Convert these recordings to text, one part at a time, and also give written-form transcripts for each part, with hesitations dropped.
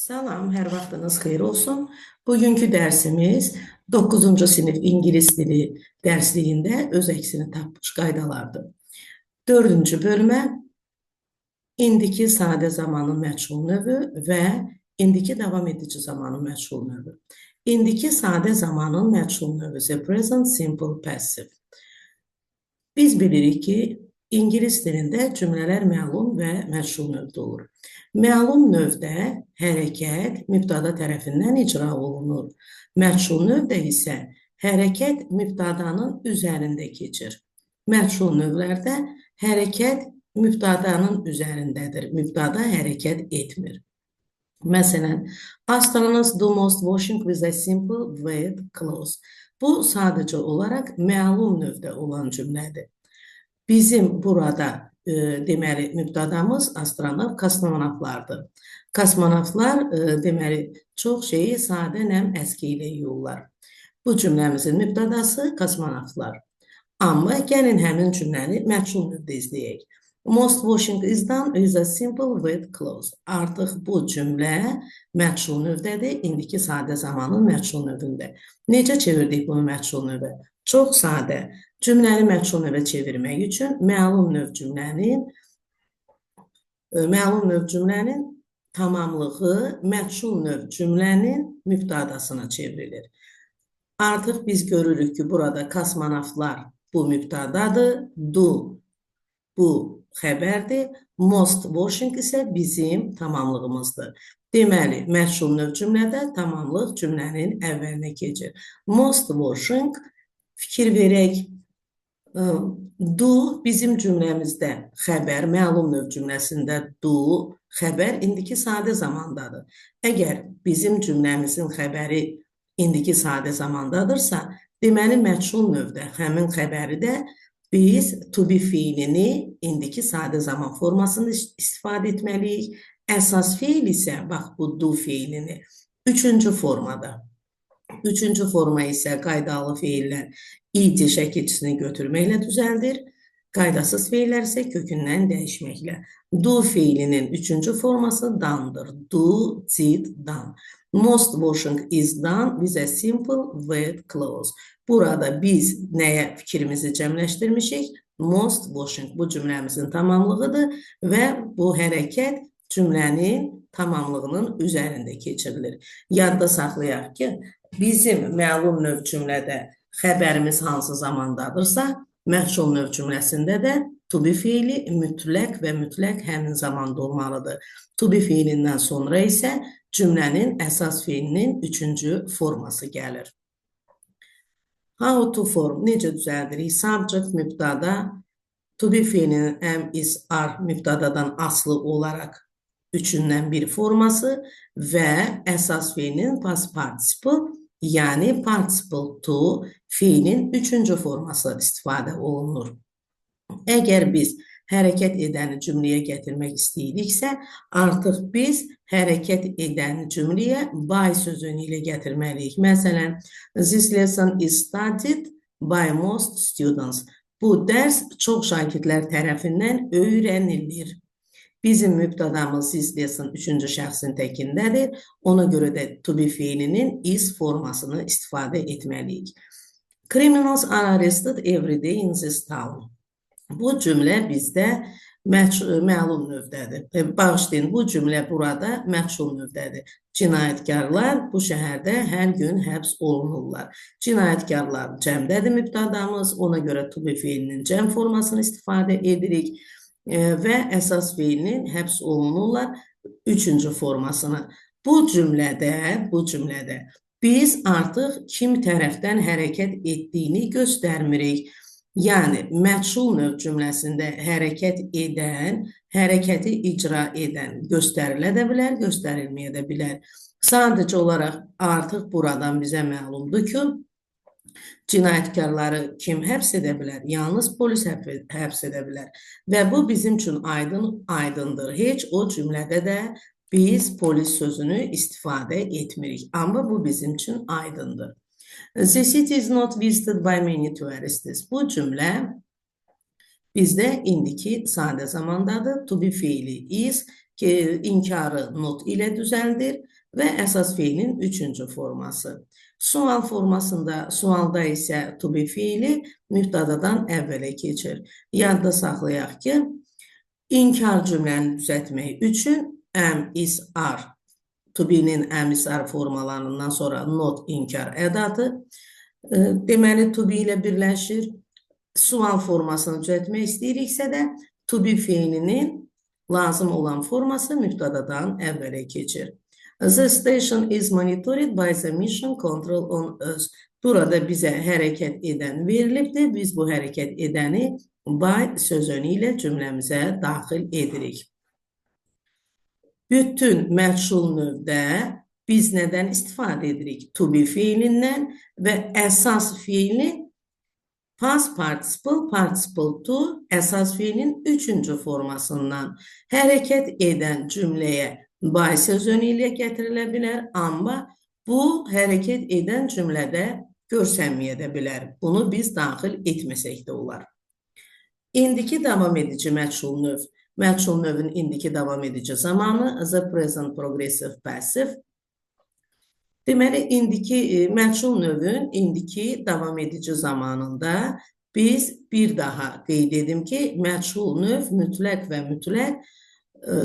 Salam, hər vaxtınız xeyir olsun. Bugünkü dərsimiz 9-cu sinif ingilis dili dərsliyində öz əksini tapmış qaydalardır. 4-cü bölmə indiki sadə zamanın məchul növü və indiki davam edici zamanın məchul növü. İndiki sadə zamanın məchul növü the present simple passive. Biz bilirik ki, İngilis dilində cümlələr məlum və məchul növdə olur. Məlum növdə hərəkət mübtəda tərəfindən icra olunur. Məchul növdə isə hərəkət mübtədanın üzərində keçir. Məchul növlərdə hərəkət mübtədanın üzərindədir. Mübtəda hərəkət etmir. Məsələn, astronauts do most washing with a simple wet cloth. Bu sadəcə olaraq məlum növdə olan cümlədir. Bizim burada deməli mübtədamız astronavt, kosmonavtlardır. Kosmonavtlar deməli çox şeyi sadə nəm əski ilə yuyurlar. Bu cümləmizin mübtədası kosmonavtlar. Amma gəlin həmin cümləni məchul növdə izləyək. Most washing is done with a simple wet cloth. Artıq bu cümlə məchul növdədir. İndiki sadə zamanın məchul növündə. Necə çevirdik bunu məchul növə? Çox sadə. Cümləni məchul növə çevirmək üçün məlum növ cümlənin tamamlığı məchul növ cümlənin mübtədasına çevrilir. Artıq biz görürük ki, burada kosmonavtlar bu mübtədadır, do bu xəbərdir, most washing isə bizim tamamlığımızdır. Deməli, məchul növ cümlədə tamamlıq cümlənin əvvəlinə keçir. Most washing, fikir verək, do bizim cümləmizdə xəbər, məlum növ cümləsində do xəbər indiki sadə zamandadır. Əgər bizim cümləmizin xəbəri indiki sadə zamandadırsa, deməli məchul növdə həmin xəbəri də biz to be fiilini indiki sadə zaman formasında istifadə etməliyik. Əsas feil isə bax bu do fiilini üçüncü formada. Üçüncü forma isə qaydalı feillər ed şəkilçisini götürməklə düzəldir. Qaydasız feillər isə kökündən dəyişməklə. Do fiilinin üçüncü forması done'dır. Do, did, done. Most washing is done with a simple wet cloth. Burada biz nəyə fikrimizi cəmləşdirmişik? Most washing bu cümləmizin tamamlığıdır və bu hərəkət cümlənin tamamlığının üzərində keçirilir. Yadda saxlayaq ki, bizim məlum növ cümlədə xəbərimiz hansı zamandadırsa, məchul növ cümləsində də to be fiili mütləq və mütləq həmin zamanda olmalıdır. To be fiilindən sonra isə cümlənin əsas fiilinin üçüncü forması gəlir. How to form, necə düzəldirik? Subject mübtəda, to be fiilinin am, is, are mübtədadan asılı olaraq üçündən bir forması və əsas fiilinin past participle, yəni participle to fiilin üçüncü forması istifadə olunur. Əgər biz hərəkət edəni cümləyə gətirmək istəyiriksə, artıq biz hərəkət edən cümləyə by sözünü ilə gətirməliyik. Məsələn, this lesson is studied by most students. Bu dərs çox şagirdlər tərəfindən öyrənilir. Bizim mübtədamız this lesson üçüncü şəxsin təkindədir. Ona görə də to be fiilinin is formasını istifadə etməliyik. Criminals are arrested every day in this town. Bu cümlə bizdə məlum növdədir. Bağışlayın, bu cümlə burada məchul növdədir. Cinayətkarlar bu şəhərdə hər gün həbs olunurlar. Cinayətkarlar cəmdədir mübtədamız, ona görə to be fiilinin cəm formasını istifadə edirik və əsas fiilinin həbs olunurlar üçüncü formasını. Bu cümlədə biz artıq kim tərəfdən hərəkət etdiyini göstərmirik. Yəni, məchul növ cümləsində hərəkət edən, hərəkəti icra edən göstərilə də bilər, göstərilməyə də bilər. Sadəcə olaraq artıq buradan bizə məlumdur ki, cinayətkarları kim həbs edə bilər? Yalnız polis həbs edə bilər. Və bu bizim üçün aydındır. Heç o cümlədə də biz polis sözünü istifadə etmirik. Amma bu bizim üçün aydındır. The city is not visited by many tourists. Bu cümlə Bizdə indiki sadə zamandadır. To be feili is, ki, inkarı not ilə düzəldir və əsas feilin üçüncü forması. Sual formasında, sualda isə to be feili mübtədadan əvvələ keçir. Yadda saxlayaq ki, inkar cümləni düzəltmək üçün am, is, are, to be-nin am, is, are formalarından sonra not inkar ədatı, deməli to be ilə birləşir. Sual formasını düzəltmək istəyiriksə də to be feilinin lazım olan forması mübtədadan əvvələ keçir. The station is monitored by the mission control on Earth. Burada bizə hərəkət edən verilibdir. Biz bu hərəkət edəni by sözünü ilə cümləmizə daxil edirik. Bütün məchul növdə biz nədən istifadə edirik? To be feilindən və əsas feilin past participle, participle to əsas feilin üçüncü formasından hərəkət edən cümləyə by sözünü ilə gətirilə bilər, amma bu hərəkət edən cümlədə görsənməyə də bilər. Bunu biz daxil etməsək də olar. İndiki davam edici məchul növ. Məchul növün indiki davam edici zamanı the present progressive passive. Deməli, indiki məchul növün indiki davam edici zamanında biz bir daha qeyd edim ki, məchul növ mütləq və mütləq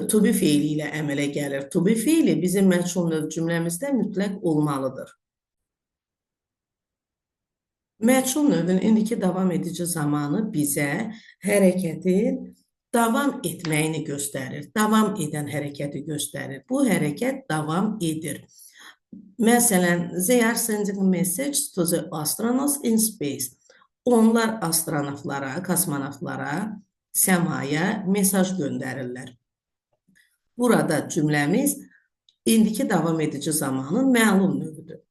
to be feili ilə əmələ gəlir. To be feili bizim məchul növ cümləmizdə mütləq olmalıdır. Məchul növün indiki davam edici zamanı bizə hərəkətin davam etməyini göstərir. Davam edən hərəkəti göstərir. Bu hərəkət davam edir. Məsələn, they are sending message to the astronauts in space. Onlar astronavtlara, kosmonavtlara, səmaya mesaj göndərirlər. Burada cümləmiz indiki davam edici zamanın məlum növüdür.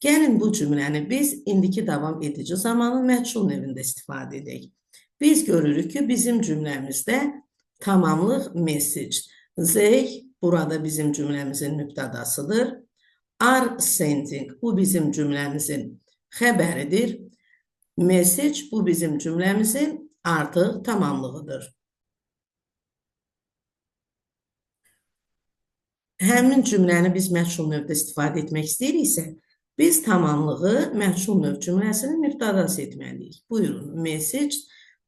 Gəlin bu cümləni biz indiki davam edici zamanın məchul növündə istifadə edək. Biz görürük ki, bizim cümləmizdə tamamlıq message. They burada bizim cümləmizin mübtədasıdır. Are sending bu bizim cümləmizin xəbəridir. Message bu bizim cümləmizin artıq tamamlığıdır. Həmin cümləni biz məchul növdə istifadə etmək istəyiriksə, biz tamamlığı məchul növ cümləsinin mübtədası etməliyik. Buyurun, message.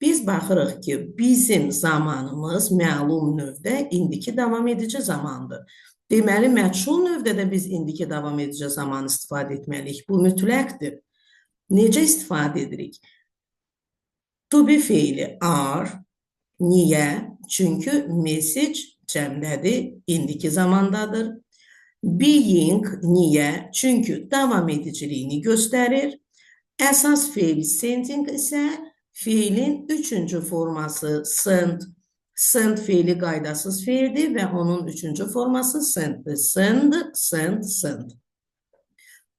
Biz baxırıq ki, bizim zamanımız məlum növdə indiki davam edici zamandır. Deməli, məchul növdə də biz indiki davam edici zamanı istifadə etməliyik. Bu mütləqdir. Necə istifadə edirik? To be feili are. Niyə? Çünki message cəmdədir, indiki zamandadır. Being niyə? Çünki davam ediciliyini göstərir. Əsas feil sending isə feilin üçüncü forması send. Send feili qaydasız feildir və onun üçüncü forması senddir. Send, send, send.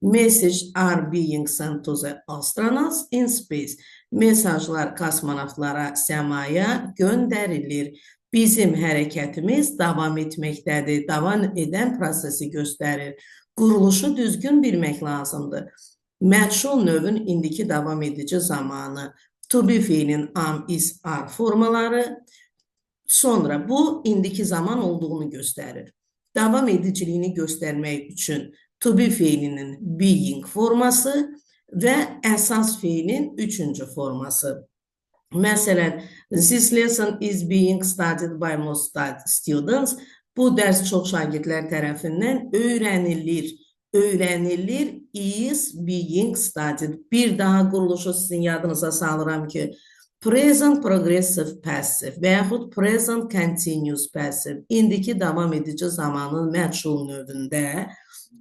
Message are being sent to the astronauts in space. Mesajlar kosmonavtlara səmaya göndərilir. Bizim hərəkətimiz davam etməkdədir. Davam edən prosesi göstərir. Quruluşu düzgün bilmək lazımdır. Məchul növün indiki davam edici zamanı, to be feilin am, is, are formaları. Sonra bu indiki zaman olduğunu göstərir. Davam ediciliyini göstərmək üçün to be feilinin being forması və əsas feilin üçüncü forması. Məsələn, this lesson is being studied by most students. Bu dərs çox şagirdlər tərəfindən öyrənilir. Öyrənilir is being studied. Bir daha quruluşu sizin yadınıza salıram ki, present progressive passive və yaxud present continuous passive indiki davam edici zamanın məchul növündə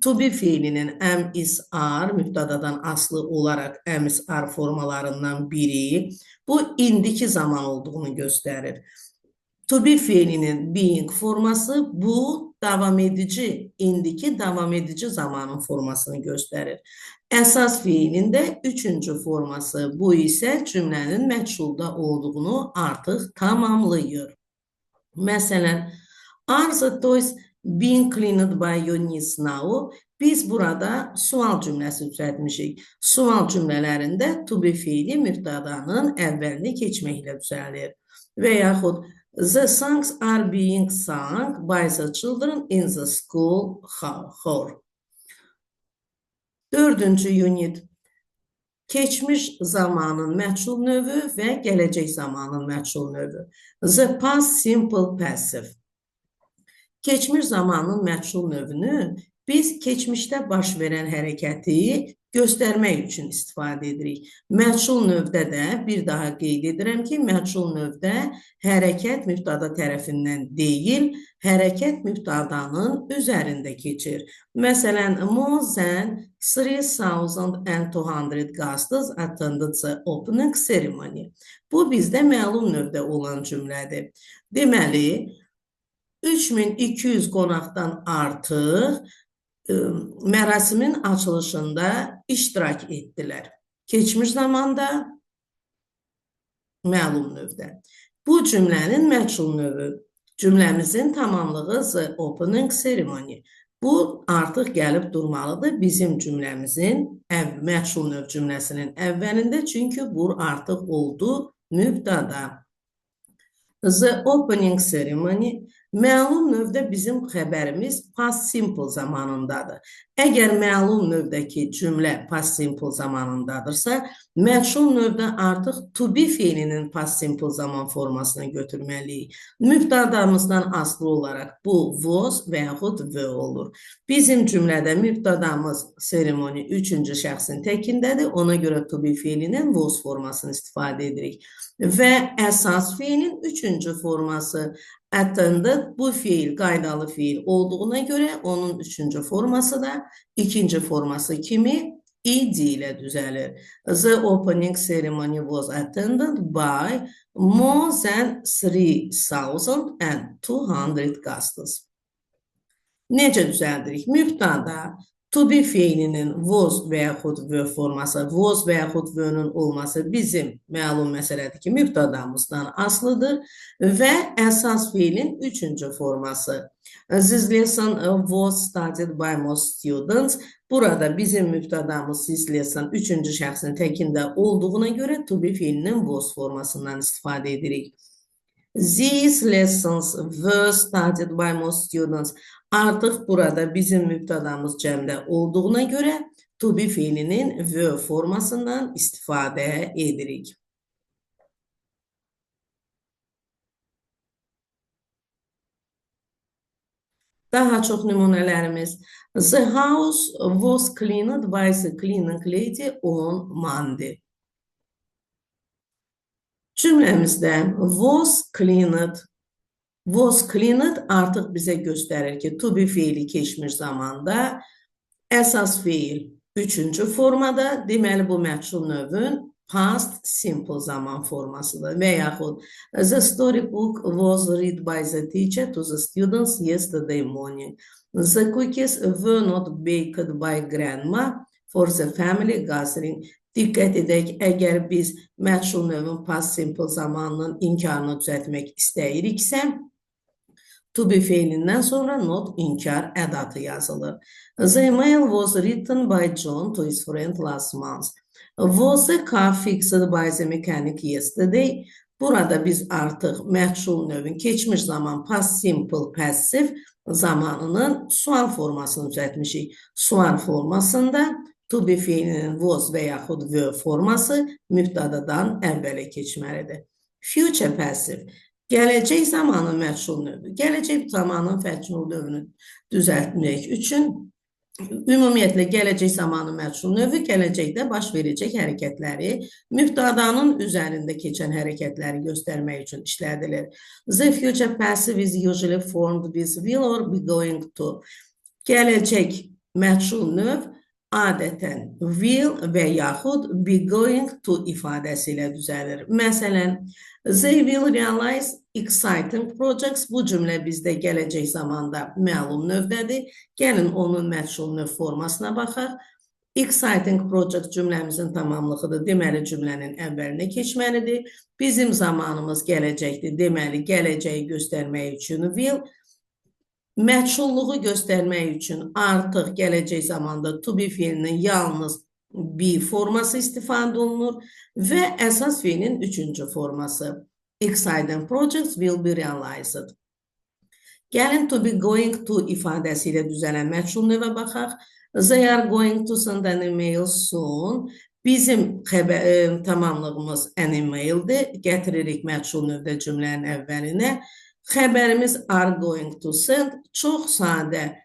to be feilinin am, is, are mübtədadan asılı olaraq am, is, are formalarından biri bu indiki zaman olduğunu göstərir. To be feilinin being forması bu davam edici, indiki davam edici zamanın formasını göstərir. Əsas feilin də üçüncü forması, bu isə cümlənin məchulda olduğunu artıq tamamlayır. Məsələn, are the toys being cleaned by your niece now? Biz burada sual cümləsi düzəltmişik. Sual cümlələrində to be feili mübtədanın əvvəlini keçməklə düzəlir. Və yaxud the songs are being sung by the children in the school hall. Dördüncü unit. Keçmiş zamanın məchul növü və gələcək zamanın məchul növü. The past simple passive. Keçmiş zamanın məchul növünü biz keçmişdə baş verən hərəkəti göstərmək üçün istifadə edirik. Məchul növdə də bir daha qeyd edirəm ki, məchul növdə hərəkət mübtəda tərəfindən deyil, hərəkət mübtədanın üzərində keçir. Məsələn, more than 3200 guests attended the opening ceremony. Bu bizdə məlum növdə olan cümlədir. Deməli, 3200 qonaqdan artıq mərasimin açılışında iştirak etdilər. Keçmiş zamanda məlum növdə. Bu cümlənin məchul növü, cümləmizin tamamlığı the opening ceremony. Bu artıq gəlib durmalıdır bizim cümləmizin məchul növ cümləsinin əvvəlində, çünki bu artıq oldu mübtəda. The opening ceremony məlum növdə bizim xəbərimiz past simple zamanındadır. Əgər məlum növdəki cümlə past simple zamanındadırsa, məchul növdə artıq to be feilinin past simple zaman formasını götürməliyik. Mübtədamızdan asılı olaraq bu was və yaxud were olur. Bizim cümlədə mübtədamız ceremony üçüncü şəxsin təkindədir. Ona görə to be feilinin was formasını istifadə edirik. Və əsas feilin üçüncü forması attended, bu fiil qaydalı fiil olduğuna görə onun üçüncü forması da ikinci forması kimi ed ilə düzəlir. The opening ceremony was attended by more than 3200 guests. Necə düzəldirik? Mübtəda to be feilinin was və yaxud were forması, was və yaxud were-ün olması bizim məlum məsələdir ki, mübtədamızdan asılıdır və əsas feilin üçüncü forması. This lesson was studied by most students. Burada bizim mübtədamız this lesson üçüncü şəxsin təkində olduğuna görə to be feilinin was formasından istifadə edirik. These lessons were studied by most students. Artıq burada bizim mübtədamız cəmdə olduğuna görə to be feilinin were formasından istifadə edirik. Daha çox nümunələrimiz. The house was cleaned by the cleaning lady on Monday. Cümləmizdə was cleaned, was cleaned artıq bizə göstərir ki, to be feili keçmiş zamanda, əsas feil üçüncü formada, deməli bu məchul növün past simple zaman formasıdır. Və yaxud the storybook was read by the teacher to the students yesterday morning. The cookies were not baked by grandma for the family gathering. Diqqət edək, əgər biz məchul növün past simple zamanının inkarını düzəltmək istəyiriksə, to be feilindən sonra not inkar ədatı yazılır. The email was written by John to his friend last month. Was the car fixed by the mechanic yesterday? Burada biz artıq məchul növün keçmiş zaman past simple passive zamanının sual formasını düzəltmişik. Sual formasında to be feilinin was və yaxud were forması mübtədadan əvvələ keçməlidir. Future passive, gələcək zamanın məchul növü. Gələcək zamanın məchul növünü düzəltmək üçün ümumiyyətlə gələcək zamanın məchul növü gələcəkdə baş verəcək hərəkətləri, mübtədanın üzərində keçən hərəkətləri göstərmək üçün işlədilir. The future passive is usually formed with will or be going to. Gələcək məchul növ adətən will və yaxud be going to ifadəsi ilə düzəlir. Məsələn, they will realize exciting projects. Bu cümlə bizdə gələcək zamanda məlum növdədir. Gəlin onun məchul növ formasına baxaq. Exciting project cümləmizin tamamlığıdır. Deməli, cümlənin əvvəlinə keçməlidir. Bizim zamanımız gələcəkdir. Deməli, gələcəyi göstərmək üçün will. Məchulluğu göstərmək üçün artıq gələcək zamanda to be feilinin yalnız be forması istifadə olunur və əsas feilin üçüncü forması. Exciting projects will be realized. Gəlin to be going to ifadəsi ilə düzələn məchul növə baxaq. They are going to send an email soon. Bizim tamamlığımız an emaildir. Gətiririk məchul növdə cümlənin əvvəlinə. Xəbərimiz are going to send. Çox sadə.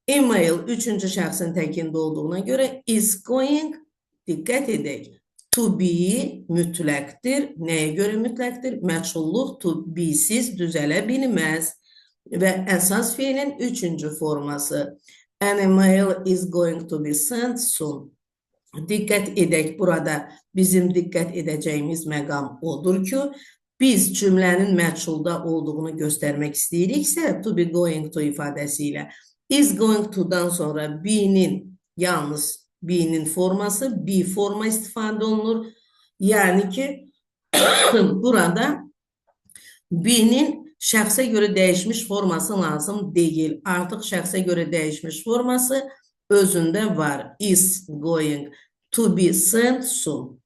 Email üçüncü şəxsin təkində olduğuna görə is going, diqqət edək, to be mütləqdir. Nəyə görə mütləqdir? Məchulluq to be-siz düzələ bilməz. Və əsas feilin üçüncü forması. An email is going to be sent soon. Diqqət edək, burada bizim diqqət edəcəyimiz məqam odur ki, biz cümlənin məchulda olduğunu göstərmək istəyiriksə, to be going to ifadəsi ilə is going to-dan sonra be-nin, yalnız be-nin forması, be forma istifadə olunur. Yəni ki, burada be-nin şəxsə görə dəyişmiş forması lazım deyil. Artıq şəxsə görə dəyişmiş forması özündə var. Is going to be sent soon.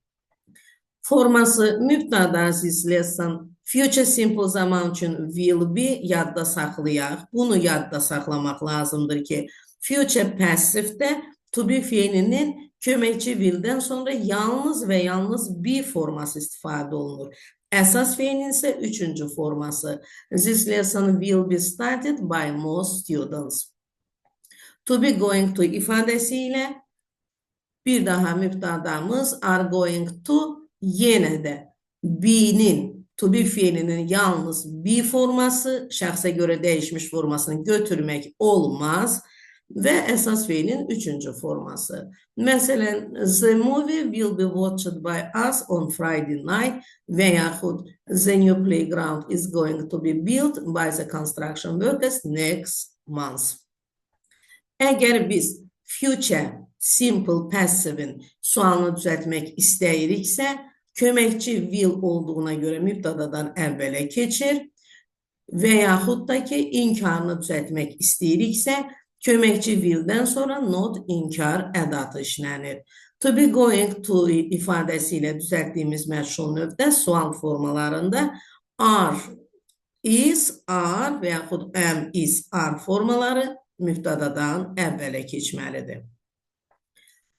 Forması mübtəda this lesson. Future simple zaman üçün will be yadda saxlayaq. Bunu yadda saxlamaq lazımdır ki, future passive-də to be feilinin köməkçi will-dən sonra yalnız və yalnız be forması istifadə olunur. Əsas feilin isə üçüncü forması. This lesson will be studied by most students. To be going to ifadəsi ilə bir daha mübtədamız are going to, yenə də be-nin, to be fiilinin yalnız be forması, şəxsə görə dəyişmiş formasını götürmək olmaz və əsas feilin üçüncü forması. Məsələn, the movie will be watched by us on Friday night və yaxud the new playground is going to be built by the construction workers next month. Əgər biz future simple passive-in sualını düzəltmək istəyiriksə, köməkçi will olduğuna görə mübtədadan əvvələ keçir və yaxud da ki, inkarını düzəltmək istəyiriksə, köməkçi will-dən sonra not inkar ədatı işlənir. To be going to ifadəsi ilə düzəltdiyimiz məchul növdə sual formalarında are, is, are və yaxud am, is, are formaları mübtədadan əvvələ keçməlidir.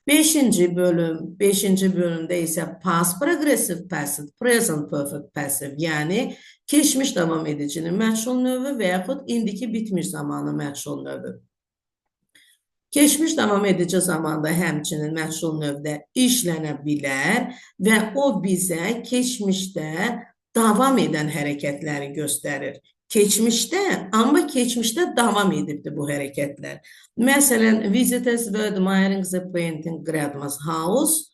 Beşinci bölüm, beşinci bölümdə isə past progressive passive, present perfect passive, yəni keçmiş davam edicinin məchul növü və yaxud indiki bitmiş zamanı məchul növü. Keçmiş davam edici zamanda həmçinin məchul növdə işlənə bilər və o bizə keçmişdə davam edən hərəkətləri göstərir. Keçmişdə, amma keçmişdə davam edibdir bu hərəkətlər. Məsələn, visitors were admiring the painting grandma's house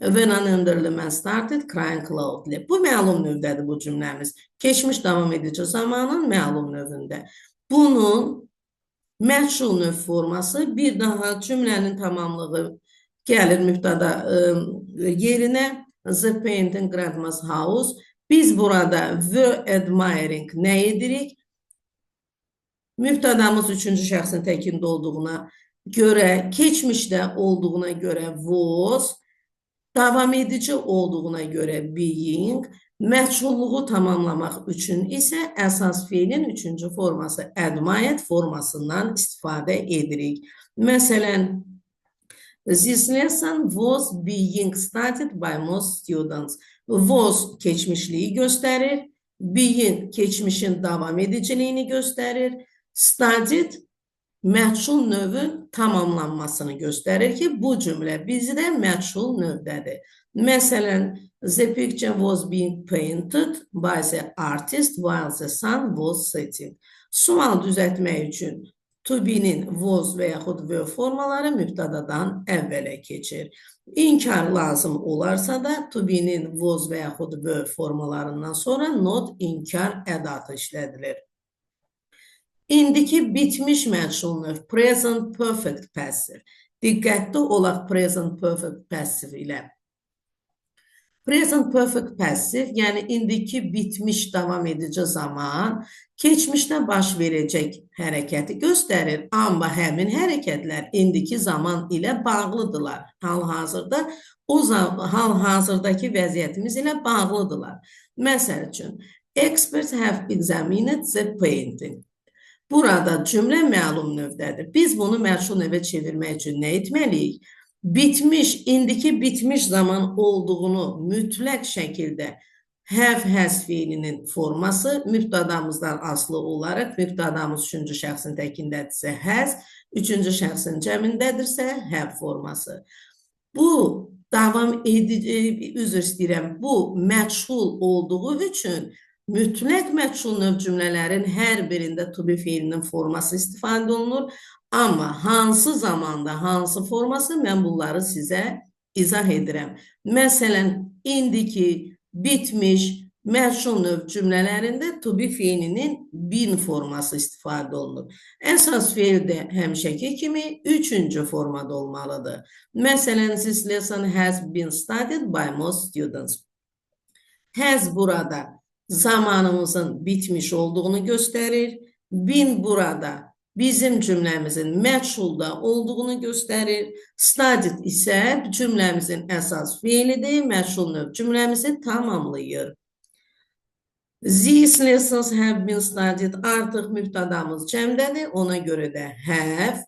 when an elderly man started crying loudly. Bu məlum növdədir bu cümləmiz. Keçmiş davam edici zamanın məlum növündə. Bunun məchul növ forması bir daha cümlənin tamamlığı gəlir mübtəda yerinə the painting grandma's house. Biz burada were admiring nə edirik? Mübtədamız üçüncü şəxsin təkində olduğuna görə, keçmişdə olduğuna görə was, davam edici olduğuna görə being, məchulluğu tamamlamaq üçün isə əsas feilin üçüncü forması admired formasından istifadə edirik. Məsələn, this lesson was being studied by most students. Was keçmişliyi göstərir, being keçmişin davam ediciliyini göstərir, studied məchul növün tamamlanmasını göstərir ki, bu cümlə bizdə məchul növdədir. Məsələn, the picture was being painted by the artist while the sun was setting. Sual düzəltmək üçün to be-nin was və yaxud were formaları mübtədadan əvvələ keçir. İnkar lazım olarsa da to be-nin was və yaxud were formalarından sonra not inkar ədatı işlədilir. İndiki bitmiş məchul növ present perfect passive. Diqqətli olaq present perfect passive ilə. Present perfect passive, yəni indiki bitmiş davam edici zaman keçmişdə baş verəcək hərəkəti göstərir, amma həmin hərəkətlər indiki zaman ilə bağlıdırlar. Hal-hazırda o hal-hazırdakı vəziyyətimiz ilə bağlıdırlar. Məsəl üçün, Experts have examined the painting. Burada cümlə məlum növdədir. Biz bunu məchul növə çevirmək üçün nə etməliyik? Bitmiş, indiki bitmiş zaman olduğunu mütləq şəkildə have, has fiilinin forması mübtədamızdan asılı olaraq mübtədamız üçüncü şəxsin təkindədirsə has, üçüncü şəxsin cəmindədirsə have forması. Bu davam edici, üzr istəyirəm, bu məchul olduğu üçün mütləq məchul növ cümlələrin hər birində to be fiilinin forması istifadə olunur. Amma hansı zamanda hansı forması mən bunları sizə izah edirəm. Məsələn, indiki bitmiş məchul növ cümlələrində to be fiilinin been forması istifadə olunur. Əsas feil də həmişəki kimi üçüncü formada olmalıdır. Məsələn, this lesson has been studied by most students. Has burada zamanımızın bitmiş olduğunu göstərir. Been burada bizim cümləmizin məchulda olduğunu göstərir. Studied isə cümləmizin əsas feilidir. Məchul növ cümləmizi tamamlayır. These lessons have been studied. Artıq mübtədamız cəmdədir. Ona görə də have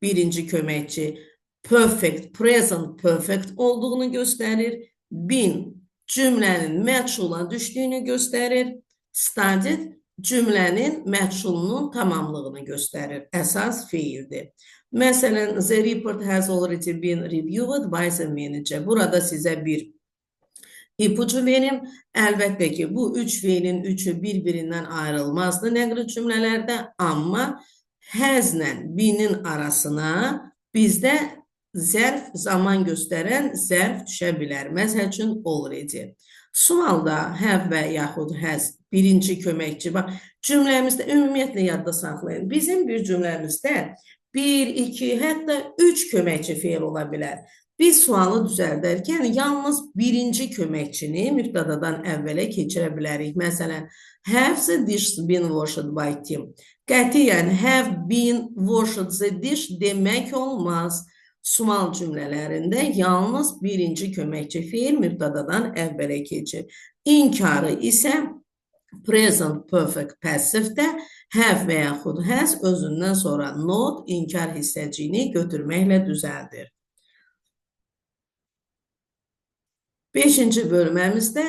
birinci köməkçi perfect, present perfect olduğunu göstərir. Been cümlənin məchula düşdüyünü göstərir. Studied cümlənin məchulunun tamamlığını göstərir. Əsas feildir. Məsələn, the report has already been reviewed by the manager. Burada sizə bir ipucu verim. Əlbəttə ki, bu üç feilin üçü bir-birindən ayrılmazdı nəqli cümlələrdə, amma has-lə be-nin arasına bizdə zərf, zaman göstərən zərf düşə bilər. Məsəl üçün, already. Sualda have və yaxud has birinci köməkçi. Bax, cümləmizdə ümumiyyətlə yadda saxlayın. Bizim bir cümləmizdə 1, 2, hətta 3 köməkçi feil ola bilər. Biz sualı düzəldərkən yalnız birinci köməkçini mübtədadan əvvələ keçirə bilərik. Məsələn, have the dish been washed by Tim? Qətiyyən have been washed the dish demək olmaz. Sual cümlələrində yalnız birinci köməkçi feil mübtədadan əvvələ keçir. İnkarı isə present perfect passivdə have və yaxud has özündən sonra not inkar hissəciyini götürməklə düzəldir. Beşinci bölməmizdə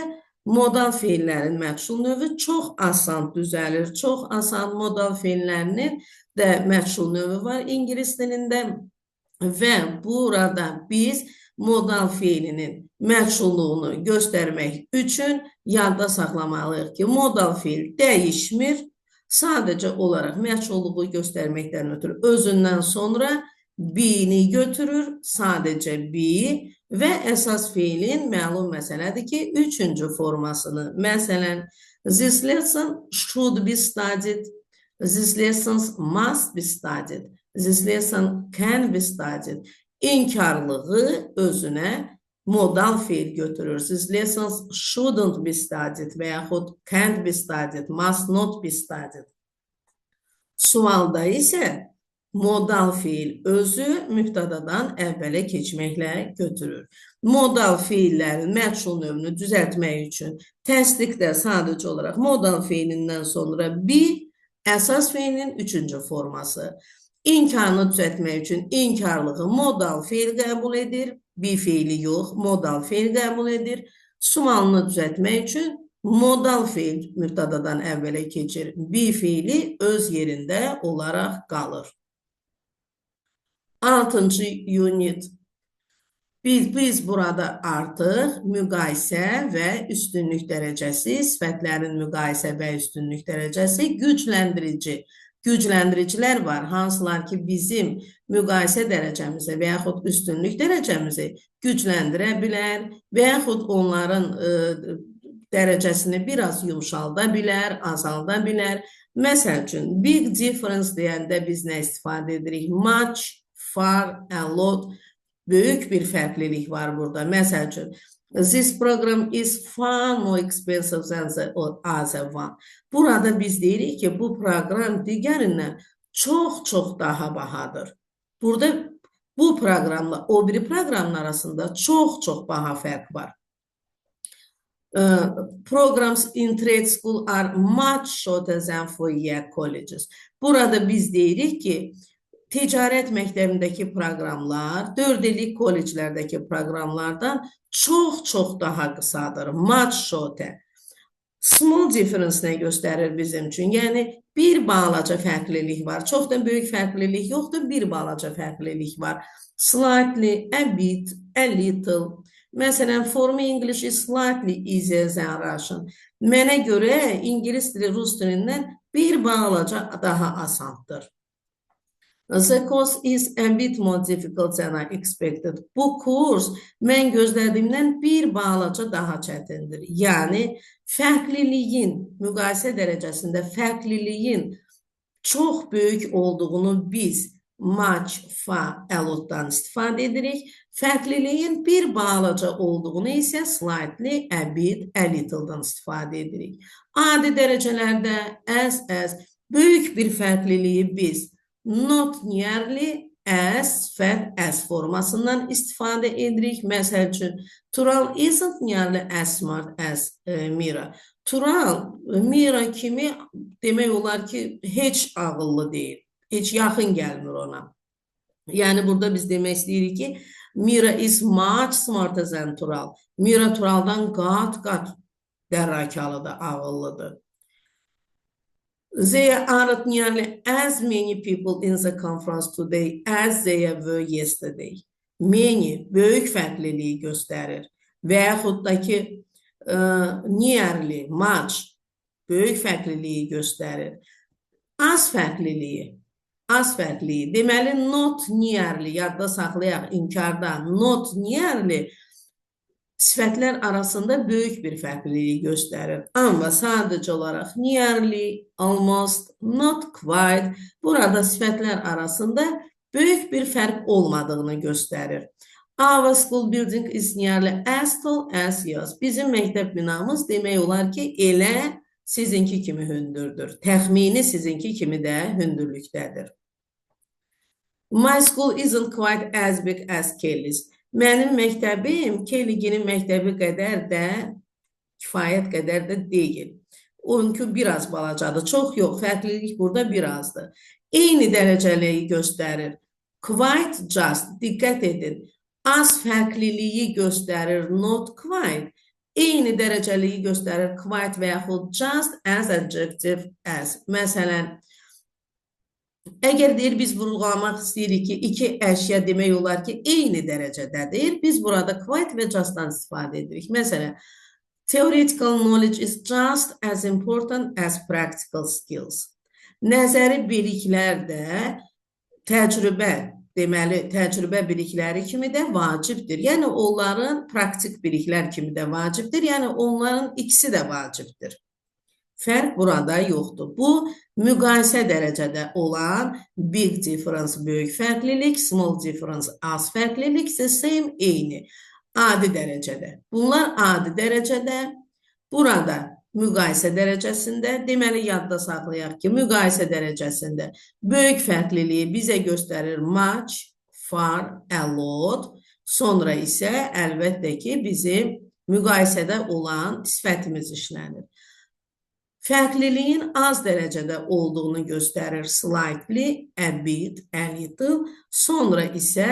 modal feillərin məchul növü çox asan düzəlir. Çox asan modal feillərinin də məchul növü var ingilis dilində. Və burada biz modal feilinin məchulluğunu göstərmək üçün yadda saxlamalıyıq ki, modal feil dəyişmir. Sadəcə olaraq məchulluğu göstərməkdən ötürü özündən sonra be-ni götürür, sadəcə be və əsas feilin məlum məsələdir ki, üçüncü formasını. Məsələn, this lesson should be studied, this lessons must be studied. This lesson can be studied. İnkarlığı özünə modal feil götürür. These lessons shouldn't be studied və yaxud can't be studied, must not be studied. Sualda isə modal feil özü mübtədadan əvvələ keçməklə götürür. Modal feillərin məchul növünü düzəltmək üçün təsdiqdə sadəcə olaraq modal feilindən sonra be əsas feilin üçüncü forması. İnkarını düzəltmək üçün inkarlığı modal feil qəbul edir. Be feili yox, modal feil qəbul edir. Sualını düzəltmək üçün modal feil mübtədadan əvvələ keçir. Be feili öz yerində olaraq qalır. Altıncı unit. Biz burada artıq müqayisə və üstünlük dərəcəsi, sifətlərin müqayisə və üstünlük dərəcəsi gücləndirici. Gücləndiricilər var, hansılar ki, bizim müqayisə dərəcəmizi və yaxud üstünlük dərəcəmizi gücləndirə bilər və yaxud onların dərəcəsini biraz yumşalda bilər, azalda bilər. Məsəl üçün, big difference deyəndə biz nə istifadə edirik? Much, far, a lot. Böyük bir fərqlilik var burada. Məsəl üçün, this program is far more expensive than the other one. Burada biz deyirik ki, bu proqram digərindən çox-çox daha bahadır. Burada bu proqramla o biri proqramın arasında çox-çox baha fərq var. Programs in trade school are much shorter than 4-year colleges. Burada biz deyirik ki, ticarət məktəbindəki proqramlar 4 illik kolleclərdəki proqramlardan çox-çox daha qısadır. Much shorter. Small difference nə göstərir bizim üçün? Yəni bir balaca fərqlilik var. Çox da böyük fərqlilik yoxdur, bir balaca fərqlilik var. Slightly, a bit, a little. Məsələn, for me English is slightly easier than Russian. Mənə görə ingilis dili rus dilindən bir balaca daha asandır. The course is a bit more difficult than I expected. Bu kurs mən gözlədiyimdən bir balaca daha çətindir. Yəni fərqliliyin, müqayisə dərəcəsində fərqliliyin çox böyük olduğunu biz much, far, a lotdan istifadə edirik. Fərqliliyin bir balaca olduğunu isə slightly, a bit, a little'dan istifadə edirik. Adi dərəcələrdə as, böyük bir fərqliliyi biz not nearly as, sifət as formasından istifadə edirik. Məsəl üçün, Tural isn't nearly as smart as Mira. Tural Mira kimi demək olar ki, heç ağıllı deyil. Heç yaxın gəlmir ona. Yəni burada biz demək istəyirik ki, Mira is much smarter than Tural. Mira Turaldan qat-qat dərrakalıdır, ağıllıdır. There aren't nearly as many people in the conference today as there were yesterday. Many böyük fərqliliyi göstərir. Və yaxud da ki, nearly, much böyük fərqliliyi göstərir. Az fərqliliyi, az fərqliliyi. Deməli, not nearly, yadda saxlayaq inkarda, not nearly sifətlər arasında böyük bir fərqliliyi göstərir. Amma sadəcə olaraq nearly, almost, not quite burada sifətlər arasında böyük bir fərq olmadığını göstərir. Our school building is nearly as tall as yours. Bizim məktəb binamız demək olar ki, elə sizinki kimi hündürdür. Təxmini sizinki kimi də hündürlükdədir. My school isn't quite as big as Kelly's. Mənim məktəbim Kelly'nin məktəbi qədər də kifayət qədər də deyil. Onunki biraz balacadır. Çox yox, fərqlilik burada birazdır. Eyni dərəcəliyi göstərir. Quite, just, diqqət edin. Az fərqliliyi göstərir not quite. Eyni dərəcəliyi göstərir quite və yaxud just as adjective as. Məsələn, əgər deyir biz vurğulamaq istəyirik ki, iki əşya demək olar ki, eyni dərəcədədir. Biz burada quite və just'dan istifadə edirik. Məsələn, theoretical knowledge is just as important as practical skills. Nəzəri biliklər də təcrübə, deməli, təcrübə bilikləri kimi də vacibdir. Yəni onların praktik biliklər kimi də vacibdir. Yəni onların ikisi də vacibdir. Fərq burada yoxdur. Bu, müqayisə dərəcədə olan big difference, böyük fərqlilik, small difference, az fərqlilik, the same, eyni, adi dərəcədə. Bunlar adi dərəcədə, burada müqayisə dərəcəsində, deməli, yadda saxlayaq ki, müqayisə dərəcəsində böyük fərqliliyi bizə göstərir much, far, a lot, sonra isə əlbəttə ki, bizim müqayisədə olan sifətimiz işlənir. Fərqliliyin az dərəcədə olduğunu göstərir slightly, a bit, a little, sonra isə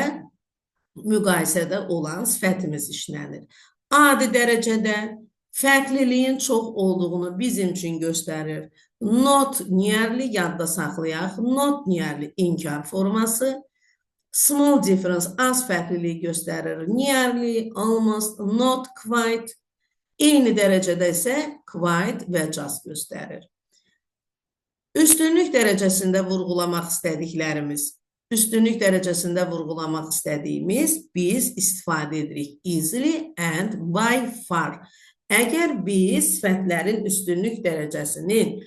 müqayisədə olan sifətimiz işlənir. Adi dərəcədə fərqliliyin çox olduğunu bizim üçün göstərir. Not nearly, yadda saxlayaq, not nearly inkar forması, small difference az fərqliliyi göstərir. Nearly, almost, not quite. Eyni dərəcədə isə quite və just göstərir. Üstünlük dərəcəsində vurğulamaq istədiklərimiz, üstünlük dərəcəsində vurğulamaq istədiyimiz biz istifadə edirik easily and by far. Əgər biz sifətlərin üstünlük dərəcəsinin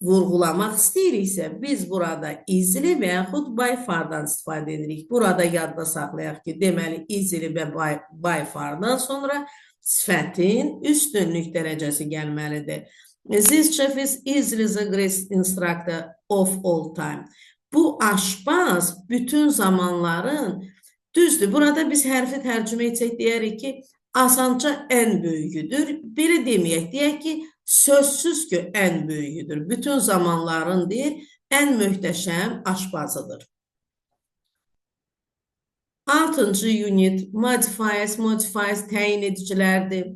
vurğulamaq istəyiriksə, biz burada easily və yaxud by fardan istifadə edirik. Burada yadda saxlayaq ki, deməli easily və by fardan sonra sifətin üstünlük dərəcəsi gəlməlidir. This chef is easily the greatest instructor of all time. Bu aşpaz bütün zamanların, düzdür, burada biz hərfi tərcümə etsək deyərik ki, Asanca ən böyüyüdür. Belə deməyək, deyək ki, sözsüz ki, ən böyüyüdür. Bütün zamanların deyir, ən möhtəşəm aşpazıdır. 6-cı unit, modifiers, modifiers təyin edicilərdir.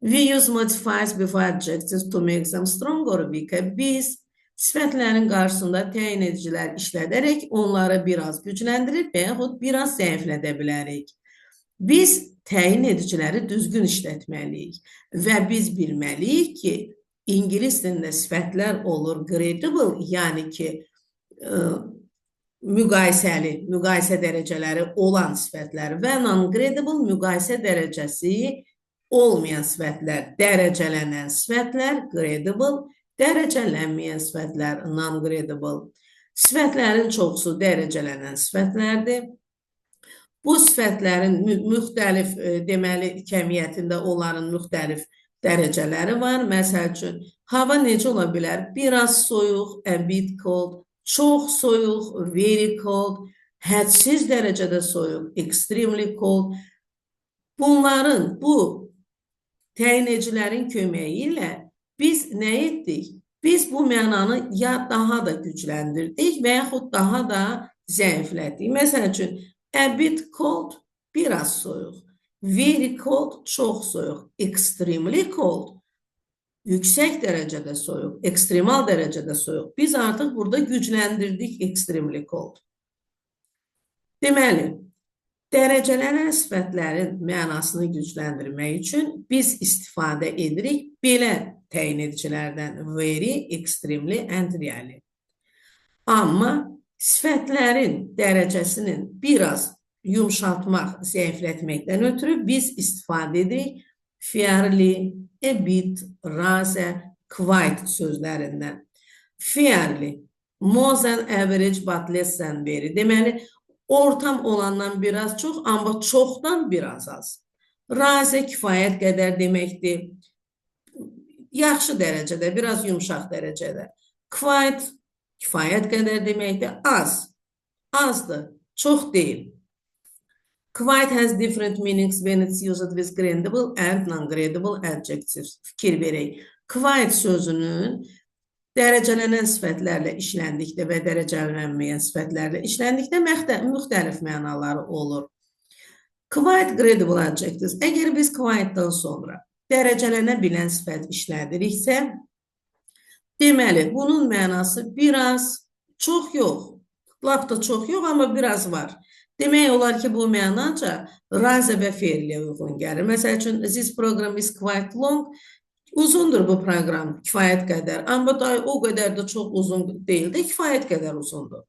We use modifiers before adjectives to make them stronger or weaker. Biz sifətlərin qarşısında təyin edicilər işlədərək onları biraz gücləndirir və yaxud biraz zəiflədə bilərik. Biz təyin ediciləri düzgün işlətməliyik və biz bilməliyik ki, ingilis dilində sifətlər olur gradable, yəni ki, müqayisəli, müqayisə dərəcələri olan sifətlər və non-gradable müqayisə dərəcəsi olmayan sifətlər, dərəcələnən sifətlər gradable, dərəcələnməyən sifətlər non-gradable. Sifətlərin çoxusu dərəcələnən sifətlərdir. Bu sifətlərin müxtəlif, deməli, kəmiyyətində onların müxtəlif dərəcələri var. Məsəl üçün, hava necə ola bilər? Biraz soyuq, a bit cold, çox soyuq, very cold, hədsiz dərəcədə soyuq, extremely cold. Bunların, bu təyin edicilərin köməyi ilə biz nə etdik? Biz bu mənanı ya daha da gücləndirdik və yaxud daha da zəiflətdik. Məsəl üçün, a bit cold, biraz soyuq, very cold, çox soyuq, extremely cold, yüksək dərəcədə soyuq, ekstremal dərəcədə soyuq. Biz artıq burada gücləndirdik extremely cold. Deməli, dərəcələnən sifətlərin mənasını gücləndirmək üçün biz istifadə edirik belə təyin edicilərdən very, extremely and really. Amma sifətlərin dərəcəsinin biraz yumşaltmaq, zəiflətməkdən ötürü biz istifadə edirik fairly, a bit, rather, quite sözlərindən. Fairly, more than average but less than very. Deməli, ortam olandan biraz çox, amma çoxdan biraz az. Rather kifayət qədər deməkdir. Yaxşı dərəcədə, biraz yumşaq dərəcədə. Quite kifayət qədər deməkdir. Az, azdır, çox deyil. Quite has different meanings when it's used with gradable and non-gradable adjectives. Fikir verək. Quite sözünün dərəcələnən sifətlərlə işləndikdə və dərəcələnməyən sifətlərlə işləndikdə müxtəlif mənaları olur. Quite gradable adjectives. Əgər biz quite-dan sonra dərəcələnə bilən sifət işlədiriksə, deməli, bunun mənası biraz, çox yox, lap da çox yox, amma biraz var. Demək olar ki, bu mənaca rather və fairly'yə uyğun gəlir. Məsəl üçün, this program is quite long. Uzundur bu proqram, kifayət qədər. Amma da o qədər də çox uzun deyil də, kifayət qədər uzundur.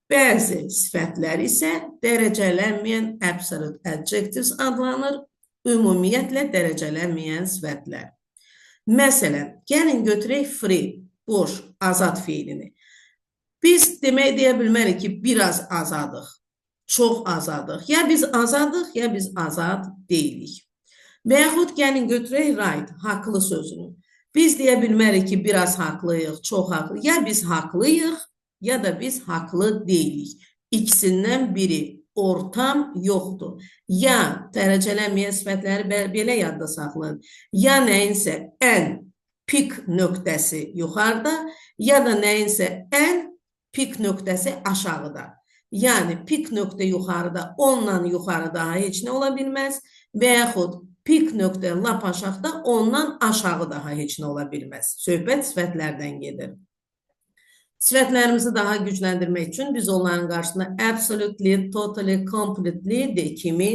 Bəzi sifətlər isə dərəcələnməyən absolute adjectives adlanır. Ümumiyyətlə dərəcələnməyən sifətlər. Məsələn, gəlin götürək free, boş, azad feilini. Biz demək deyə bilmərik ki, biraz azadıq, çox azadıq. Ya biz azadıq, ya biz azad deyilik. Və yaxud gəlin götürək right, haqlı sözünü. Biz deyə bilmərik ki, biraz haqlıyıq, çox haqlı. Ya biz haqlıyıq, ya da biz haqlı deyilik. İkisindən biri, ortam yoxdur. Ya dərəcələnməyən sifətləri belə yadda saxlayın. Ya nəyinsə ən pik nöqtəsi yuxarıda, ya da nəyinsə ən pik nöqtəsi aşağıda. Yəni pik nöqtə yuxarıda, ondan yuxarı daha heç nə ola bilməz və yaxud pik nöqtə lap aşağıda, ondan aşağı daha heç nə ola bilməz. Söhbət sifətlərdən gedir. Sifətlərimizi daha gücləndirmək üçün biz onların qarşısında absolutely, totally, completely de kimi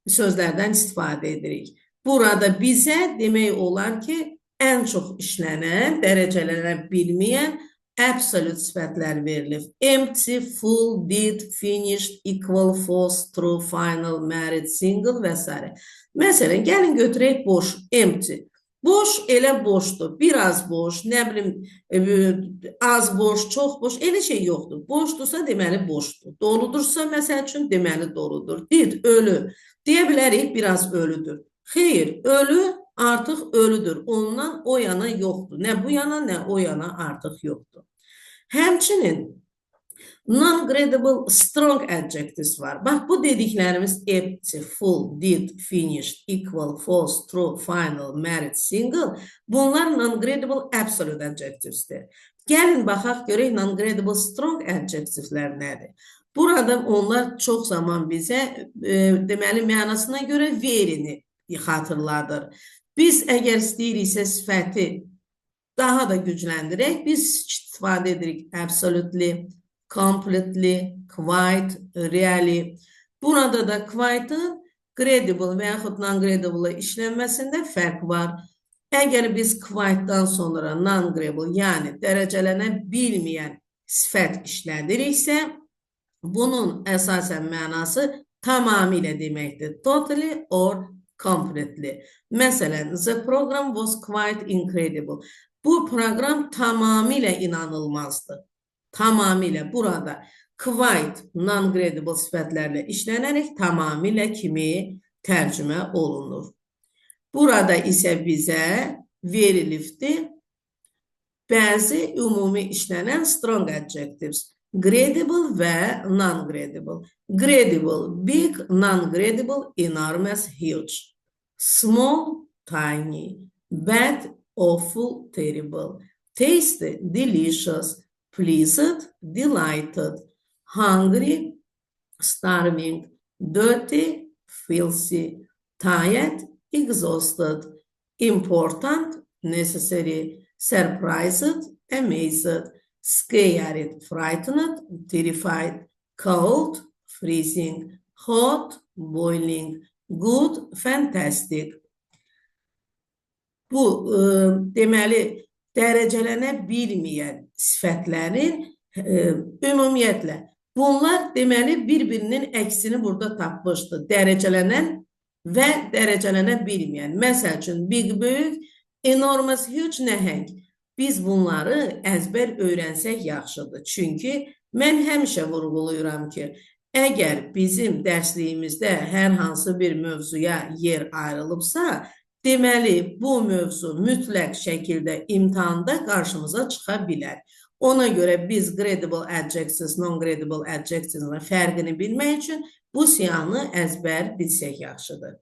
sözlərdən istifadə edirik. Burada bizə demək olar ki, ən çox işlənən, dərəcələnə bilməyən absolute sifətlər verilir. Empty, full, dead, finished, equal, false, true, final, married, single və s. Məsələn, gəlin götürək boş, empty. Boş elə boşdur, biraz boş, nə bilim, az boş, çox boş, elə şey yoxdur. Boşdursa, deməli boşdur. Doludursa, məsəl üçün, deməli doludur. Dead, ölü. Deyə bilərik, biraz ölüdür. Xeyr, ölü artıq ölüdür. Ondan o yana yoxdur. Nə bu yana, nə o yana artıq yoxdur. Həmçinin Non-gradable strong adjectives var. Bax, bu dediklərimiz empty, full, did, finished, equal, false, true, final, married, single. Bunlar non-gradable absolute adjectivesdir. Gəlin baxaq görək non-gradable strong adjectiveslər nədir? Burada onlar çox zaman bizə deməli mənasına görə verini xatırladır. Biz əgər istəyiriksə sifəti daha da gücləndirək, biz istifadə edirik absolutely, completely, quite, really. Burada da quite'ın gradable və yaxud non-gradable işlənməsində fərq var. Əgər biz quite-dan sonra non-gradable, yəni dərəcələnə bilməyən sifət işlədiriksə, bunun əsasən mənası tamamilə deməkdir. Totally or completely. Məsələn, the program was quite incredible. Bu proqram tamamilə inanılmazdı. Tamamilə burada quite non-gradable sifətlərlə işlənərək tamamilə kimi tərcümə olunur. Burada isə bizə verilibdir bəzi ümumi işlənən strong adjectives. Gradable və non-gradable. Gradable, big, non-gradable, enormous, huge. Small, tiny. Bad, awful, terrible. Tasty, delicious. Pleased, delighted. Hungry, starving. Dirty, filthy. Tired, exhausted. Important, necessary. Surprised, amazed. Scared, frightened, terrified. Cold, freezing. Hot, boiling. Good, fantastic. Bu, deməli, dərəcələnə bilməyən sifətlərin ümumiyyətlə bunlar deməli bir-birinin əksini burada tapmışdı. Dərəcələnən və dərəcələnə bilməyən. Məsəl üçün, big böyük, enormous, huge nəhəng. Biz bunları əzbər öyrənsək yaxşıdır. Çünki mən həmişə vurğuluyuram ki, əgər bizim dərsliyimizdə hər hansı bir mövzuya yer ayrılıbsa, deməli bu mövzu mütləq şəkildə imtahanda qarşımıza çıxa bilər. Ona görə biz gradable adjectives, non-gradable adjectives fərqini bilmək üçün bu siyahını əzbər bilsək yaxşıdır.